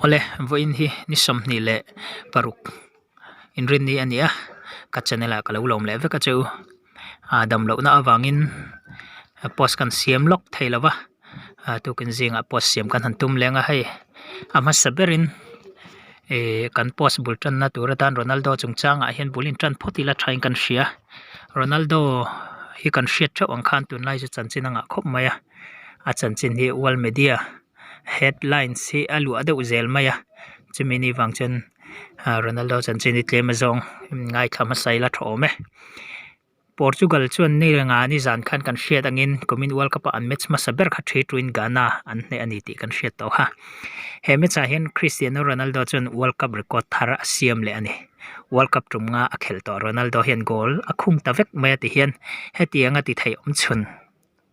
Awle, vawiin hi ni 26 inrinni a ni a, ka channel ah ka lo lawm leh vek a che u. Ah dam lohna avangin post kan siam lawk thei lo va, ah tukin zingah post siam kan han tum leng a hei a hmasa berin ih kan post bul tanna tur atan Ronaldo chungchangah hian bul intan phawt ila thain kan hria. Ronaldo hi kan hriat theuh ang khan tunlai chu chanchin a ngah khawp mai a, a chanchin hi world media headlines hi a luah deuh zel mai a chumi ni vang chuan ah Ronaldo chanchin hi tlem azawng ngaithla hmasa ila tha awm e. Portugal chuan ni renga nizan khan kan hriat angin kumin World Cup ah an match hmasa ber kha thi tuin Ghana an hneh a ni tih kan hriat tawh kha. He match ah hian Cristiano Ronaldo chuan World Cup record thar a siam leh a ni. World Cup tum nga a khelh tawh Ronaldo hian goal a khung ta vek mai a ti hian hetianga ti thei awm chhun.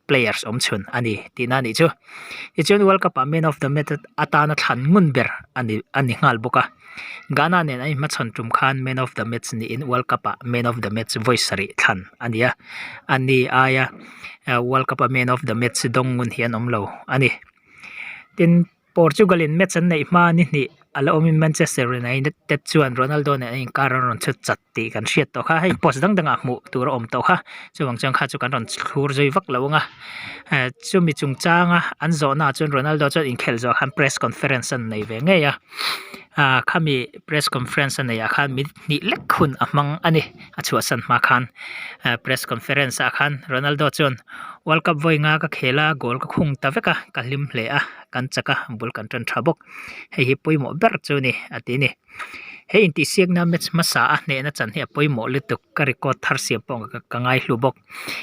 players awm chhun a ni tihna a nih chu. Tichuan World Cup ah man of the match atana thlan ngun ber a ni a ni nghal bawk a. Ghana nen an inhmachhawn tum khan man of the match niin World Cup ah man of the match vawi sarih thlan a ni a. A ni aia World Cup a man of the match dawng ngun hi an awm lo a ni. Tin. Portugal in match an neih hma ni hnih a la awmin Manchester United chuan Ronaldo nen an inkar an rawn chhut chat tih kan hriat tawh kha. Hei post dang dangah hmuh tur a awm tawh kha. Chuvang chuan kha chu kan rawn thlur zui vak lo ang a. Chumi chungchanga an zawhnaah chuan Ronaldo chuan inkhelh zawh khan press conference a nei ve ngei a. Khami press conference a neihah khan minute hnih lek hun a hmang a ni. A chhuahsan hma khan press conference ah khan Ronaldo chuan World Cup vawi nga ka khel a, goal ka khung ta vek a, ka hlim hle a, kan chak a, bul kan tan tha bawk. Hei hi pawimawh ber chu a ni, a ti a ni. He intihsiakna match hmasa a hnehna chan hi a pawimawh lutuk, ka record thar siam pawh ka ngaihlu bawk.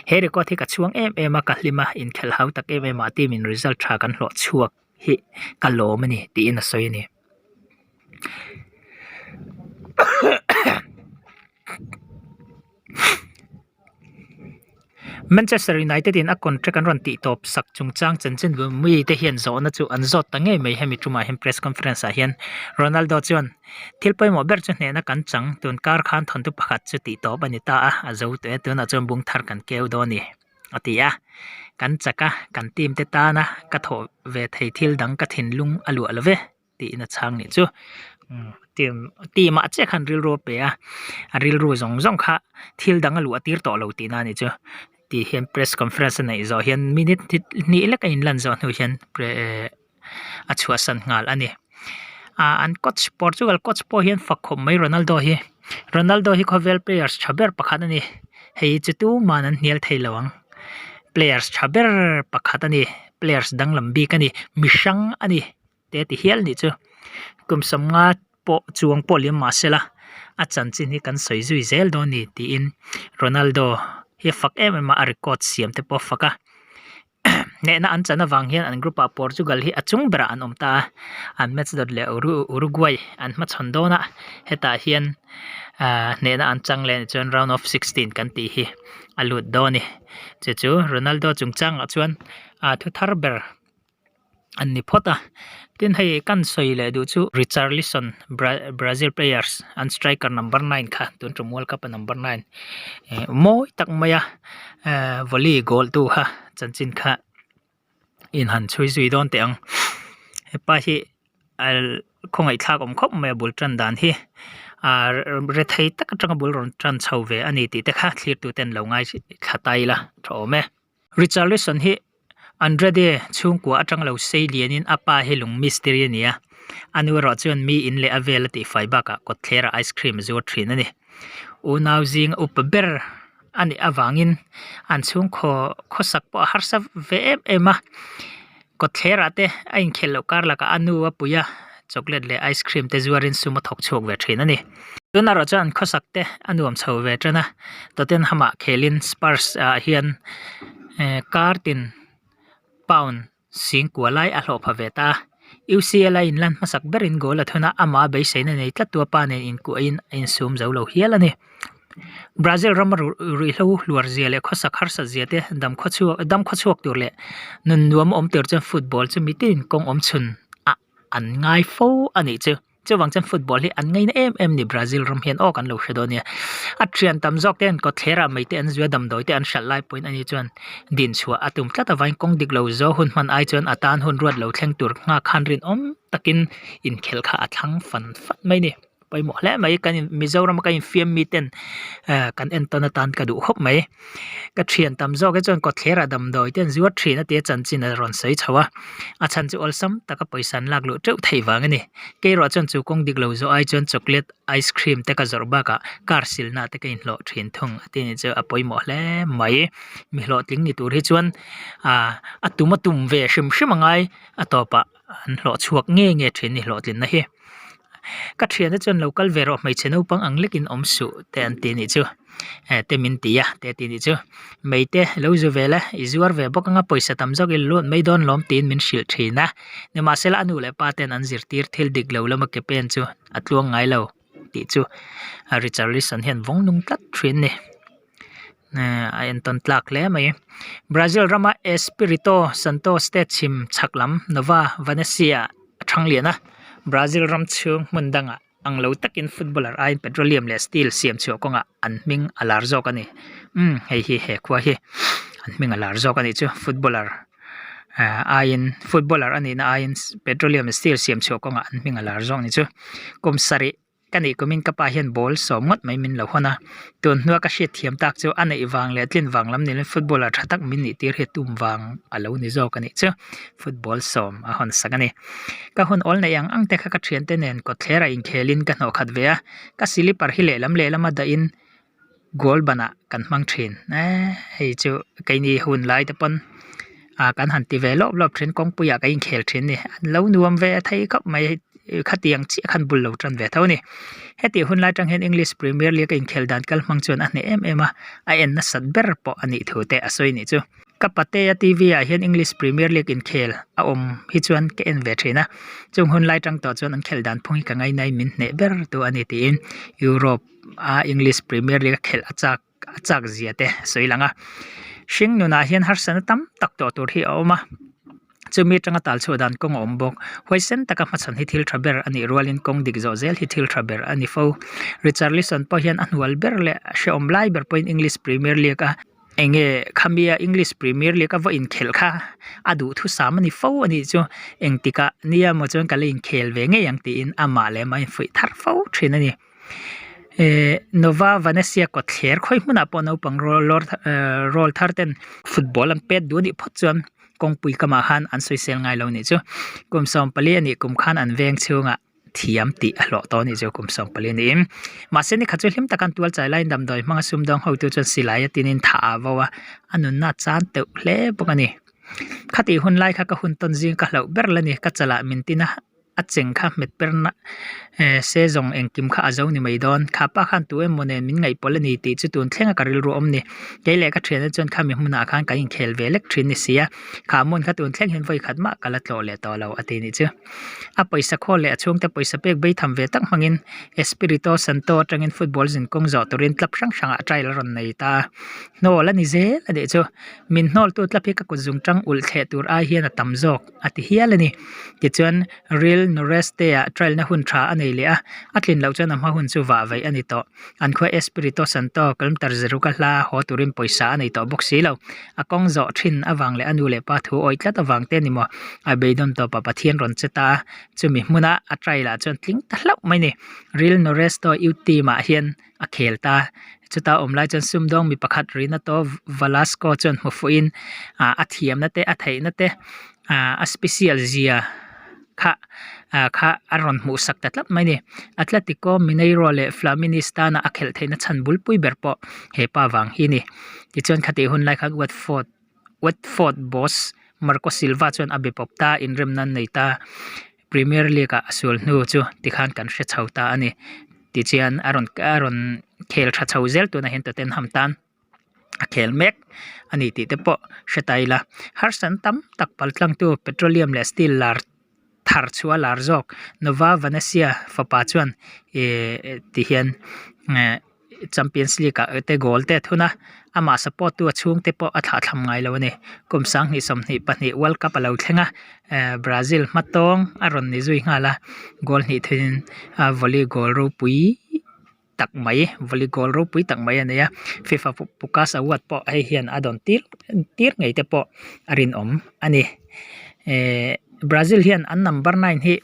He record hi ka chhuang em em a, ka hlim a, inkhelh hau tak em em ah team in result tha kan hlawh chhuak hi ka lawm a ni, tiin a sawi a ni. Manchester United in a contract an rawn tih tawp sak chungchang chanchin mi te hian zawhna chu an zawt ta ngei mai hemi tumah hian press conference ah hian Ronaldo chuan thil pawimawh ber chu hnehna kan chang tun kar khan thawnthu pakhat chu tih tawp a ni ta a a zo tawh e tunah chuan bung thar kan keu dawn a ni a ti a kan chak a kan team te tana ka thawh ve thei thil dang ka thinlung a luah lo ve. tiin a chhang nih chu team team ah chiah khan rilru a pe a a rilru zawng zawng kha thil dang a luah tir tawh lo tihna a nih chu tih hian press conference a neih zawh hian minute hnih lek a inlan zawh hnu hian a chhuahsan nghal a ni ah an coach Portugal coach pawh hian fak khawp mai Ronaldo hi Ronaldo hi khawvel players tha ber pakhat a ni hei hi chu tuman an hnial thei lo ang players tha ber pakhat a ni players danglam bik a ni mihrang a ni. te ti hial nih chu kum sawmnga pawh chuang pawh liam mah sela a chanchin hi kan sawi zui zel dawn a ni tiin Ronaldo hi a fak em em a a record siam te pawh a fak a hnehna an chan avang hian an group ah Portugal hi a chung berah an awm ta a an match dawt leh Uruguay an hmachhawn dawn a hetah hian ahh hnehna an chang leh chuan round of 16 kan tih hi a lut dawn a ni chu chu Ronaldo chungchangah chuan ah thu thar ber. an ni phawt a tin hei kan sawi leh duh chu Richarlison Brazil players an striker number 9 kha tun tum world cup a number 9 eh mawi tak mai a eh volley goal tu kha chanchin kha in han chhui zui dawn teh ang hepa hi khawngaih thlak awm khawp mai a bul tan dan hi ah rethei tak atanga bul rawn tan chho ve a ni tih te kha thlir tu ten lo ngai thla ta ila tha awm e. Richarlison hi Andrade chhungkua atang lo sei lianin a pa hi lung mistiri a ni a, a nu erawh chuan mi in leh a vel a tihfai bakah kawtthlerah ice cream a zuar thin a ni. Unau zing upa ber a nih avangin an chhungkhaw khawsak pawh a harsa ve em em a, kawtthlerah te a inkhelh loh kar lakah a nu a pui a, chocolate leh ice cream te zuarin sum a thawk chhuak ve thin a ni. Tunah erawh chuan an khawsak te a nuam chho ve tan a, Tottenham ah khelin Spurs ah hian kar tin pound sing kua lai a hlawh pha ve ta a. UCL a inlan hmasak berin goal a thun a, amah beiseina nei tlat tu a pa nen inkuahin a insum zo lo hial a ni. Brazil rama ruihhlo hluar zia leh khawsak harsat zia te dam khawchhuak dam khawchhuak tur leh nun nuam awm tur chuan football chu mitin kawng awm chhun ah an ngai fo a nih chu. Chuvang chuan football hi an ngaina em em ni Brazil ram hian aw kan lo hre dawn nia. A thian tam zawk te an kawtthler ah mai te an zui a damdawi te an hralh lai pawhin ani chuan din chhuah a tum tlat avangin kawng dik lo zo hun hman ai chuan a tan hun ruat lo thleng tur nghak khan rinawm takin inkhelh kha a thlang fan fan mai a ni. Pawimawh hle mai kan in Mizoram a kan infiam mi ten eh kan entawn atan ka duh khawp mai. Ka thian tam zawk hi chuan kawtthler ah damdawi te an zuar thin a tia chanchin a rawn sawi chho a. A chhan chu awlsam taka pawisa an lak luh teuh theih vang a ni. Keiraw chuan chu kawng dik lo zawh ai chuan chocolate ice cream te ka zawrh bakah car silna te ka inhlawh thin thung a tih ni chu a pawimawh hle mai. Mi hlawhtling ni tur hi chuan ah a tum a tum ve hrim hrim a ngai a tawpah an hlawh chhuak nge nge thin ni hlawhtlinna hi. Ka thiante chuan lo kal ve rawh hmeichhe naupang ang lekin awm suh te an ti anih chu eh te min ti a te a ti anih chu mei te lo zu vel a i zuar ve bawk anga pawisa tam zawk i la lut mai dawn lawm tiin min hrilh thin a nimahsela a nu leh pa ten an zirtir thil dik lo lama ke pen chu a tluang ngai lo tih chu Richarlison hian vawng nung tlat thin a ni. A entawn tlak hle mai. Brazil rama Espirito Santo state chhim chhak lam Nova Venecia a thang lian a, Brazil ram chhung hmun dangah ang lo takin footballer aiin petroleum leh steel siam chhuah kawngah an hming a lar zawk a ni. Umm hei hi he khua hi an hming a lar zawk a nih chu footballer aiin footballer a nihna aiin petroleum leh steel siam chhuah kawngah an hming a lar zawk a nih chu. Kum sarih. Ka nih kumin ka pa hian ball sawm ngawt mai min lo hawn a, tun hnua ka hriat thiam tak chu a neih vang leh tlin vang lam nilin footballer tha tak min nih tir hi tum vang a lo ni zawk a nih chu, football sawm a hawn sak a ni. Ka hun awl neih ang ang te kha ka thiante nen kawtthler a inkhel in ka hnawh khat ve a, ka silipar hi lehlam lehlam a dah in goal banah kan hmang thin eee hei chu keini hun lai te pawn ah kan han ti ve lawp lawp thin kawngpui ah kan inkhel thin a ni an lo nuam ve thei khawp mai khatiang chiah khan bul lo tan ve tho a ni hetih hun lai atang hian english premier league a inkhel dan kal hmang chuan a hneh em em a a en nasat ber pawh a nih thu te a sawi a nih chu. Ka patea TV ah hian English Premier League inkhel a awm hi chuan ka en ve thin a, chung hun lai tang tawh chuan an khelh dan phung hi ka ngainai min hneh ber tu a ni tiin Europe a English Premier League a khelh a chak a chak zia te a sawi lang a. Hring nunah hian harsatna tam tak tawh tur hi a awm a, chumi atanga tal chhuah dan kawng a awm bawk. Huaisen taka hmachhawn hi thil tha ber a nih rualin kawng dik zawh zel hi thil tha ber a ni fo. Richarlison pawh hian a hnual ber leh a hrehawm lai ber pawhin English Premier League a Enge khamia English Premier League a va inkhelh kha a duhthusam a ni fo a nih chu engtikah nia maw chuan ka la inkhel ve ngei ang tiin amah leh amah a infuih thar fo thin a ni. Ehh Nova Vanesia kawtthler khawi hmunah pawh naupang lawr rawl thar ten football an pet duh a nih phawt chuan kawngpui kamah khan an sawisel ngai lo a nih chu. Kum 14 a nih kum khan an veng chhungah. thiam tih a hlawh tawh a nih chu kum 14 niin. Mahse ni khat chu hlim taka an tual chai laiin damdawi hmanga sumdawng hotu chuan silai a tinin thah a vo a, a nunna a chan teuh hle bawk a ni. Khatih hun lai kha ka hun tawn zing ka hlauh ber la ni, ka chalah min tin a, a cheng kha hmet per na eh se zawng engkim kha a zo ni mai dawn. Kha pa khan tu emaw nen min ngaihpawlh a ni tih chu tun thlenga ka rilru awm ni. Kei leh ka thiante chuan khami hmunah khan kan inkhel ve lek thin ni si a, kha hmun kha tun thleng hian vawi khat mah ka la tlawh leh tawh lo a ti nih chu. A pawisa khawl leh a chhungte pawisa pek bei tham ve tak hmangin Espirito Santo atangin football zinkawng zawh turin club hrang hrangah trial a rawn nei ta a, hnawl a ni zel a nih chu. Min hnawltu club hi ka kut zung tang ulh thleh tur ai hian a tam zawk a ti hial a ni. Tichuan Real Noreste ah trial na hun tha a nei leh a, a tlin loh chuan a hma hun chu vah vaih a ni tawh. An khua Espirito Santo kilometer zeruka hla haw turin pawisa a nei tawh bawk si lo. A kawng zawh thin avang leh a nu leh pa thu awih tlat avang te ni maw? A beidawn tawpah Pathian rawn che ta a, chumi hmuna a trial ah chuan tling ta hlauh mai ni. Real Noresto youth team ah hian a khel ta a, chuta awm lai chuan sumdawng mi pakhat Renato Velasco chuan hmu fuhin a thiamna te a theihna te a special zia kha ah kha a rawn hmuh sak ta tlat mai a ni. Atletico Mineiro leh Fluminense tana a khelh theihna chhan bulpui ber pawh he pa vang hi a ni. Tichuan khatih hun lai khan Watford Watford boss Marco Silva chuan a be pawp ta a, inremna an nei ta. Premier League ah a sual hnu chu tikhan kan hre chho ta a ni. Tichuan a rawn a rawn khel tha chho zel tunah hian Tottenham tan. a khel mek a ni tih te pawh hre ta ila harsatna tam tak pal tlangtu petroleum leh steel lar thar chhuah a lar zawk Nova Venecia fapa chuan ihh ti hian eh. Champions League ah te goal te a thun a, amah support tu a chhungte pawh a thlahthlam ngai lo a ni. Kum 2022 World Cup a lo thleng a, eh Brazil hma tawng a rawn ni zui nghal a, goal hnih thuin a volley goal ropui tak mai volley goal ropui tak mai a nei a, FIFA Pukas Award pawh hei hian a dawn tir tir ngei te pawh a rinawm a ni. Eh Brazil hian an number nine hi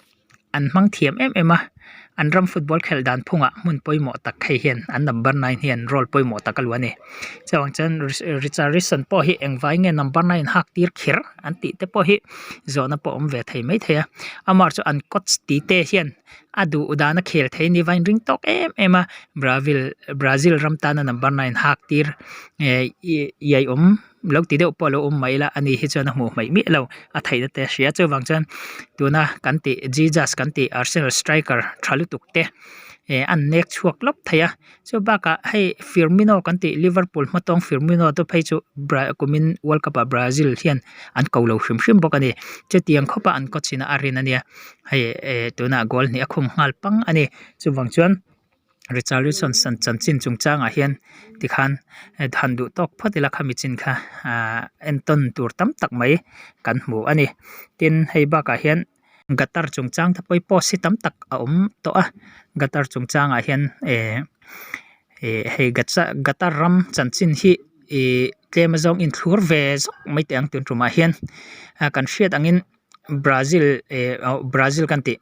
an hmang thiam em em a, an ram football khelh dan phungah hmun pawimawh tak hei hian an number nine hian role pawimawh tak a luah a ni. Chuvang chuan Richarlison pawh hi engvai nge number nine hak tir kher an tih te pawh hi zawhna pawh a awm ve thei maithei a, amah chu an coach tite hian a duh dan a khel thei a ni vain ring tawk em em a, Bravil Brazil ram tana number nine hak tir eh iaiawm lo ti deuh pawh a lo awm mai la ani hi chuan a hmuh hmaih miah lo a theihna te a hria chuvang chuan tuna kan tih Jesus kan tih Arsenal striker tha lutuk te eh an nek chhuak lawp thei a chu bakah hei Firmino kan tih Liverpool hmatawng Firmino te phei chu Bra kumin world cup ah Brazil hian an ko lo hrim hrim bawk a ni chutiang khawp a an kawt chhin a a rin a nia hei eh tunah goal hnih a khum nghal pang a ni chuvang chuan. Richarlison chanchin chungchangah hian tikhan han duh tawk phawt ila khami chin kha ahh entawn tur tam tak mai kan hmu a ni. Tin hei bakah hian guitar chungchang te pawh hi post hi tam tak a awm tawh a guitar chungchangah hian eh eh hei guitar ram chanchin hi ih tlem azawng inthlur ve zawk mai teh ang tun tumah hian kan hriat angin Brazil eh Brazil kan tih.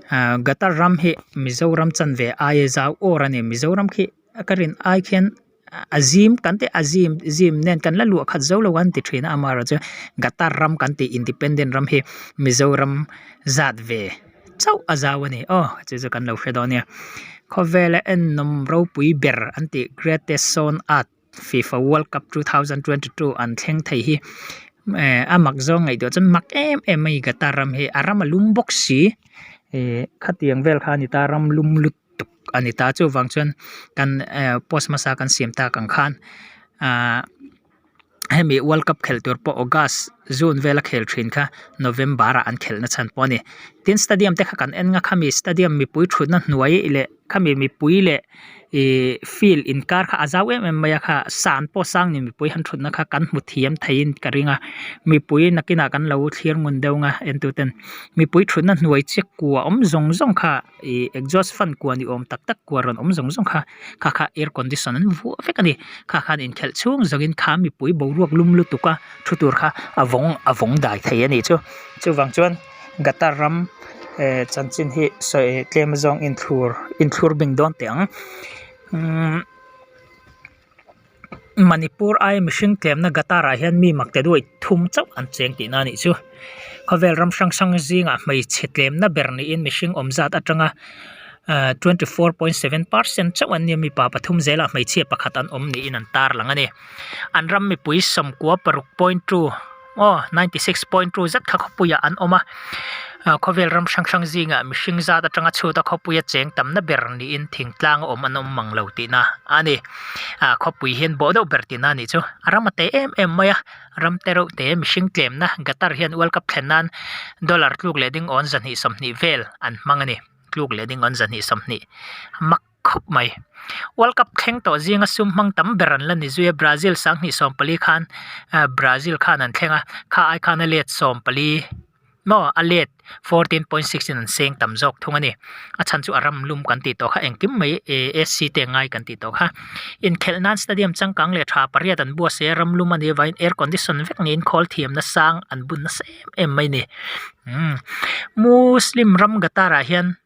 Ahh Qatar ram hi Mizoram chanve aia zau awr a ni Mizoram khi ka rin ai khian a zim kan tih a zim zim nen kan la luah khat zo lo an ti thin a amaherawhchu Qatar ram kan tih independent ram hi Mizoram zat ve chauh a zau a ni aw chu chu kan lo hre dawn a nia khawvela ennawm ropui ber an tih greatest son art. Fifa World Cup 2022 an thleng thei hi eh a mak zawng ngaihtuah chuan mak em em mai Qatar ram hi a ram a lum bawk si eh khatiang vel kha a ni ta ram lum lutuk a ni ta chuvang chuan kan eh post hmasa kan siam tak ang khan ah hemi World Cup khelh tur pawh August June vela khel thin kha November ah an khelh na chhan pawh a ni tin stadium te kha kan en nga khami stadium mipui thutna hnuai leh khami mipui leh ihh field inkar kha a zau em em mai a kha san pawh sang ni mipui han thutna kha kan hmu thiam theiin ka ring a mipui nakinah kan lo thlir ngun deuh ang a entu ten mipui thutna hnuai chiah kua awm zawng zawng kha ihh exhaust fan kua ni awm tak tak kua rawn awm zawng zawng kha kha kha air condition an vuah vek a ni kha khan inkhelh chhung zawngin kha mipui boruak lum lutuk a thu tur kha a vawng a vawng dai thei a nih chu chuvang chuan Qatar ram eh chanchin hi sawi tlem zawng inthlur inthlur bing dawn teh ang umm Manipur aia mihring tlemna Qatar ah hian mi mak te duai thum chauh an cheng tihna a nih chu khawvel ram hrang hrang zingah hmeichhe tlemna ber niin mihring awm zat atanga ah 24.7 percent chauh an nia mipa pathum zelah hmeichhia pakhat an awm niin an tarlang a ni an ram mipui 96.2 aw 96.2 zet kha khawpuiah an awm a ah khawvel ram hrang hrang zingah mihring zat atanga chhut a khawpuia cheng tamna ber niin thingtlang a awm an awm mang lo tihna a ni ah khawpui hian bawh deuh ber tihna a nih chu a ram a te em em mai a ram te reuh te mihring tlemna guitar hian world cup thlen nan dollar tluk leh ding awn 220 vel an hmang a ni tluk leh ding awn 220 mak khawp mai. World Cup thleng tawh zinga sum hmang tam ber an la ni zui a, Brazil 2014 khan Brazil khan an thleng a, kha ai khan a let 14 maw a let 14.6 in an seng tam zawk thung a ni. A chhan chu a ram lum kan tih tawh kha engkim mai AC te ngai kan tih tawh kha. Inkhelh nan stadium changkang leh tha pariat an buatsaih a, ram lum a nih avangin air condition vek niin khawl thiamna sang an bun nasa em em mai a ni. Muslim ram Qatar ah hian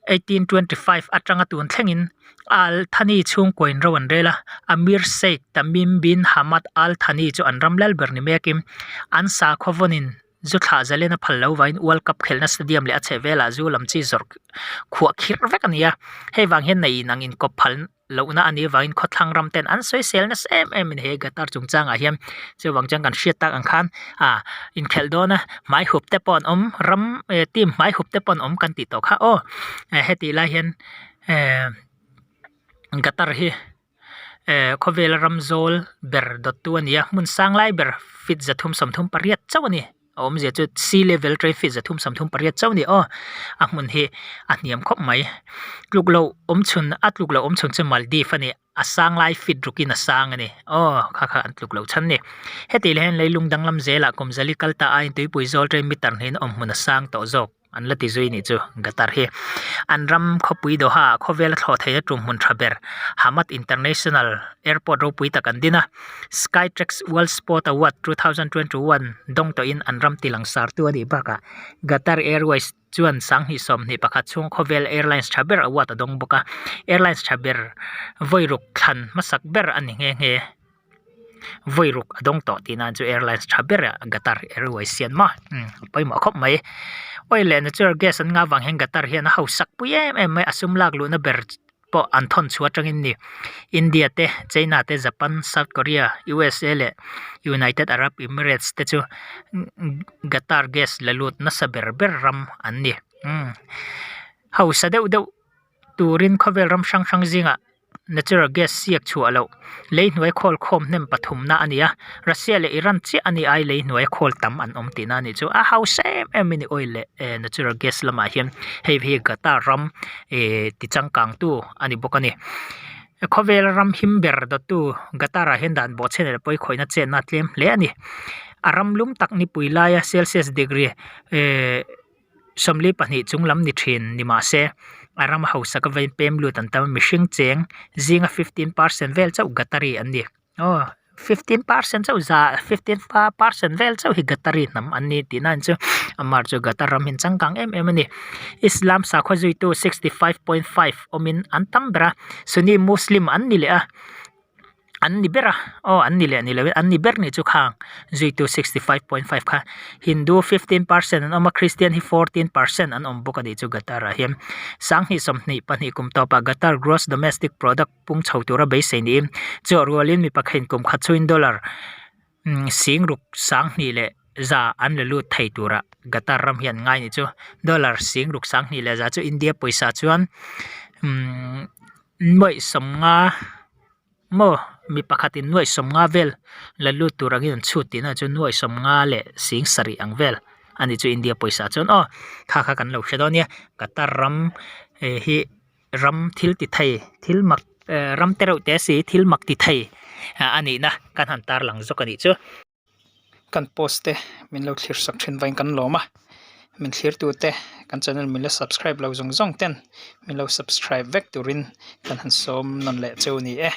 1825 atanga tun thlengin Al Thani chhungkuain ro an rel a, Amir Sheikh Tamim bin Hamad Al Thani chu an ram lal ber ni mekin an sakhaw vawnin zu thlah zalen a phal lo vangin World Cup khelhna stadium leh a chhehvelah zu lam chi zawrh khuah khirh vek a ni a, hei vang hian nei inang inkawp phal lohna a nih avangin khawthlang ram ten an sawisel nasa em em a ni he guitar chungchangah hian chuvang chuan kan hriat tak ang khan ah inkhelh dawn a hmai hup te pawh an awm ram eh team hmai hup te pawh an awm kan tih tawh kha aw hetih lai hian eh guitar hi eh khawvela ram zawl ber dawttu a ni a hmun sang lai ber feet 338 chauh a ni. A awmzia chu sea level train feet 338 chauh a ni aw. A hmun hi a hniam khawp mai. Tluk loh awm chhun a tluk loh awm chhun chu Maldives a ni. A sang lai feet rukin a sang a ni. Aw kha kha an tluk loh chhan a ni. Heti leh hian leilung danglam zelah kum zali kal ta aiin tuipui zawl train meter hnihin awm hmun a sang tawh zawk. An la ti zui nih chu Qatar hi. An ram khawpui Doha ah khawvela thlawh theihna tum hmun tha ber Hamad International Airport ropui tak an din a. Skytrax World Sport Award 2021 dawng tawhin an ram ti langsartu a nih bakah Qatar Airways chuan 2021 chhung khawvel airlines tha ber award a dawng bawk a. Airlines tha ber vawi ruk thlan hmasak ber a ni nghe nghe. Vawi ruk a dawng tawh tih nan chu airlines tha ber ah Qatar Airways hian maw umm a pawimawh khawp mai. Oil leh natural gas an ngah vang hian Qatar hian a hausak pui em em mai a sum lak luhna ber pawh an thawn chhuah atangin ni India te China te Japan South Korea USA leh United Arab Emirates te chu Qatar gas la lut nasa ber ber ram an ni umm hausa deuh deuh turin khawvel ram hrang hrang zingah natural gas siak chhuah loh lei hnuai khawl khawm hnem pathumna a ni a Russia leh Iran chiah a ni ai lei hnuai khawl tam an awm tihna a nih chu a hausa em em a ni oil leh eh natural gas lamah hian hei hi Qatar ram eh ti changkang tu a ni bawk a ni khawvel ram him ber dawttu Qatar ah hian dan bawhchhe leh pawi khawihna chenna a tlem hle a ni a ram lum tak nipui laia celsius degree eh. 42 chung lam ni thin ni mah se a ram hausak a vain pem lut an tam a mihring cheng zinga 15 percent vel chauh Qatari an ni aw 15 percent chauh za 15 percent vel chauh hi Qatari hnam an ni tih nan chu amah chu Qatar ram hi an changkang em em a ni Islam sakhua zuitu 65.5 awmin an tam ber a Sunni Muslim an ni leh a. an ni ber a aw an ni leh ni lo in an ni ber nih chu khang zuitu 65.5 kha Hindu 15% an awm a Christian hi 14% an awm bawk a nih chu Qatar ah hian 2022 kum tawpah Qatar gross domestic product pung chho tura beisei niin chu rualin mi pakhat kum khat chhuin dollar 6 sanghnih leh za an la lut thei tura Qatar ram hian ngai nih chu dollar 6 sanghnih leh za chu India pawisa chuan umm nuaih sawmnga maw mi pakhatin nuaih sawmnga vel la lut tur angin an chhut tihna chu nuaih sawmnga leh sing sarih ang vel a ni chu India pawisa chuan aw kha kha kan lo hre dawn nia Qatar ram eh hi ram thil ti thei thil mak eh ram te reuh te si thil mak ti thei a nihna kan han tarlang zawk a nih chu. Kan post te min lo thlir sak thin vain kan lawm a min thlir tu te kan channel min la subscribe lo zawng zawng ten min lo subscribe vek turin kan han sawm nawn leh cheu a ni e.